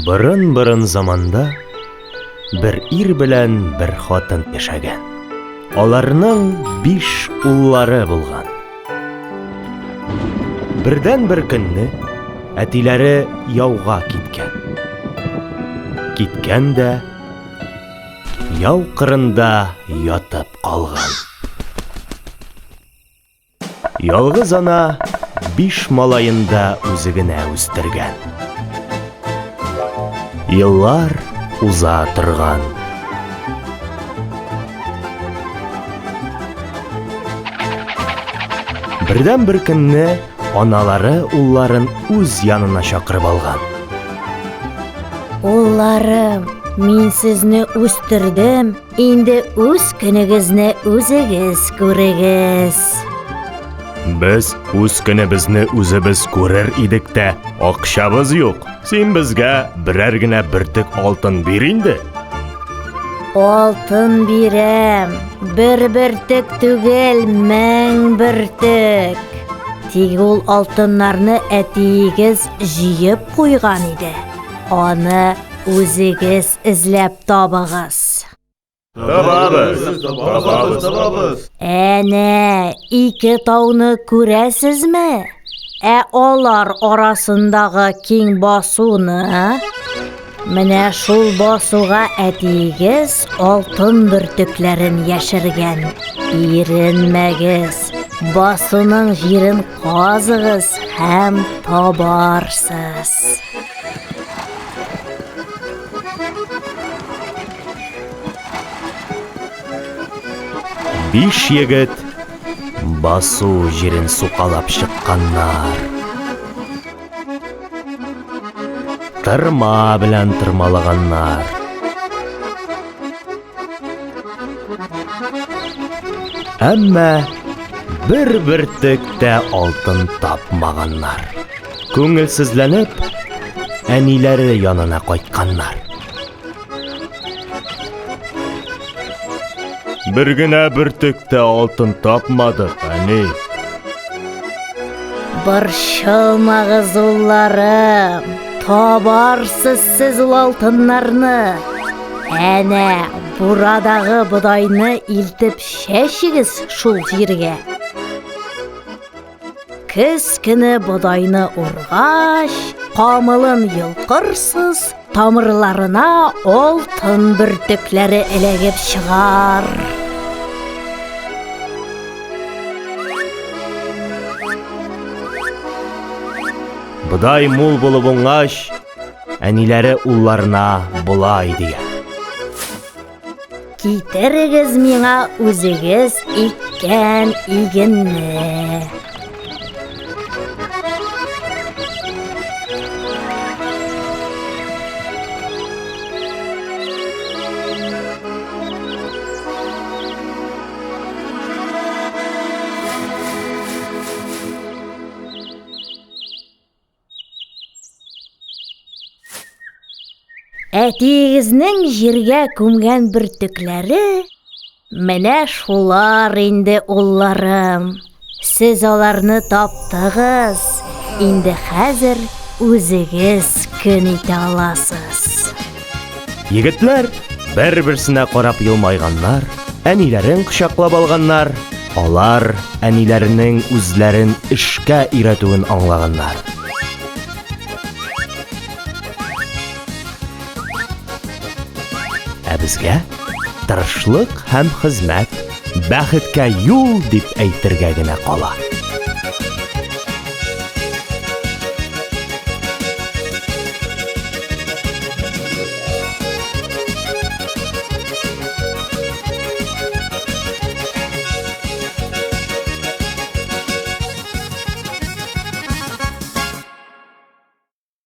Борын-борын заманда бер ир белән бер хатын яшәгән. Аларның биш уллары булган. Бердән бер көнне әтиләре яуга киткән. Киткән дә яу кырында ятып калган. Ялгыз ана биш малаен да үзе генә үстергән. Еллар уза торган. Бердән бер көнне аналары улларын үз янына чакырып алган. Улларым, мин сезне үстердем, Инде үз көнегезне үзегез күрегез. Без үз көнебезне үзебез күрер идек тә, акчабыз юк. Син безгә берәр генә бөртек алтын бир инде. Алтын бирәм. Бер бөртек түгел, мең бөртек. Тик ул алтыннарны әтиегез җыеп куйган иде. Аны Үзегез эзләп табыгыз. Табабыз, табабыз, табабыз. Әнә, ике тауны күрәсезме? Ә алар арасындагы киң басуны? Менә шул басуга әтиегез алтын бөртекләрен яшергән. Иренмәгез, басуның җирен казыгыз һәм табарсыз. Биш егет басу җирен сукалап чыкканнар. Тырма белән тырмалаганнар. Әмма бер бөртек тә алтын тапмаганнар. Күңелсезләнеп, әниләре янына кайтканнар. Бер генә бөртек тә алтын тапмадык, әни. Борчылмагыз, улларым, табарсыз сез ул алтыннарны. Әнә, бурадагы бодайны илтеп чәчегез шул җиргә. Көз көне бодайны ургач, камылын йолкырсыз, тамырларына алтын бөртекләре эләгеп чыгар. Бодай мул булып уңгач, әниләре улларына болай дигән. Китерегез миңа үзегез иккән игенне. Әтиегезнең җиргә күмгән бөртекләре менә шулар инде, улларым. Сез аларны таптыгыз, инде хәзер үзегез көн итә аласыз. Егетләр бер-берсенә карап елмайганнар, әниләрен кочаклап алганнар. Алар әниләренең үзләрен эшкә өйрәтүен аңлаганнар. Ә безгә тырышлык һәм хезмәт бәхеткә юл дип әйтергә генә кала.